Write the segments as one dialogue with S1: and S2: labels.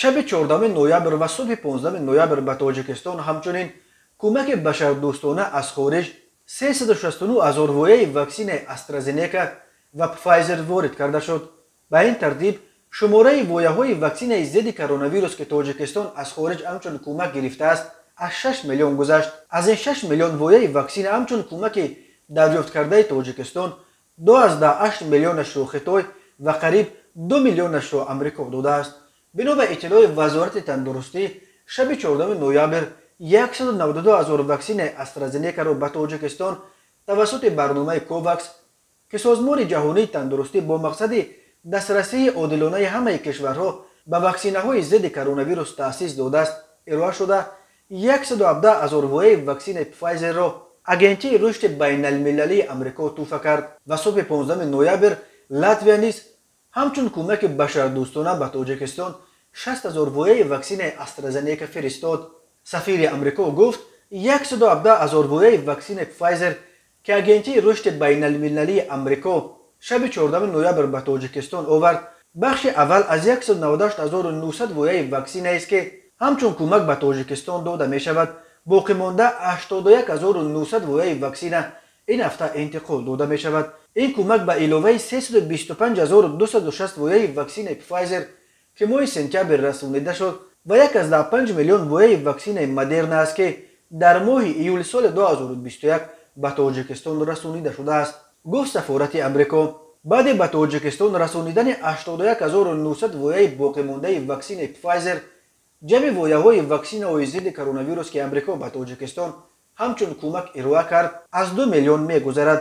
S1: Шаби 14 ноябр ва субҳи 15 ноябр ба Тоҷикистон ҳамчунин кӯмаки башардӯстона аз хориҷ 369 ҳазор вояи ваксинаи AstraZeneca ва Pfizer ворид карда шуд. Ба ин тартиб шумораи вояҳои ваксинаи зидди коронавирус, ки Тоҷикистон аз хориҷ ҳамчун кӯмак гирифтааст, аз 6 миллион гузашт. Аз ин 6 миллион вояи ваксина ҳамчун кӯмаки дарёфткардаи Тоҷикистон 2,8 миллионашро Хитой ва қариб 2 миллионашро Амрико додааст. Бино ба иттилои Вазорати тандурустӣ, шаби 14 ноябр 192 ҳазор ваксинаи AstraZeneca-ро ба Тоҷикистон тавассути барномаи Ковакс, ки Созмони ҷаҳонии тандурустӣ бо мақсади дастрасии одилонаи ҳамаи кишварҳо ба ваксинаҳои зидди коронавирус таъсис додааст, ироа шуда, 117 ҳазор вояи ваксинаи Pfizer-ро Агентии рушди байналмилалии Амрико тӯҳфа кард. Ва субҳи 15 ноябр Латвия низ ҳамчун кӯмаки башардӯстона ба Тоҷикистон 60 ҳазор вояи ваксинаи AstraZeneca фиристод. Сафири Амрико гуфт, 117 ҳазор вояи ваксинаи Pfizer, ки Агентии рушди байналмилалии Амрико шаби 14 ноябр ба Тоҷикистон овард, бахши аввал аз 198 900 вояи ваксинаест, ки ҳамчун кӯмак ба Тоҷикистон дода мешавад. Боқимонда 81 900 вояи ваксина ин ҳафта интиқол дода мешавад. Ин кӯмак ба иловаи 325 260 вояи ваксинаи Pfizer, ки моҳи сентябр расонида шуд, ва 1,5 миллион вояи ваксинаи Модерна аст, ки дар моҳи июли соли 2021 ба Тоҷикистон расонида шудааст, гуфт сафорати Амрико. Баъде ба Тоҷикистон расонидани 81 900 вояи боқимондаи ваксинаи Pfizer, ҷамъи вояҳои ваксинаҳои зидди коронавирус, ки Амрико ба Тоҷикистон ҳамчун кӯмак ироа кард, аз 2 миллион мегузарад.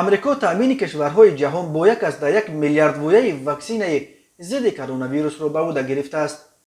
S1: Амрико таъмини кишварҳои ҷаҳон бо 1,1 миллиард вояи ваксинаи зидди коронавирусро ба ӯҳда гирифтааст.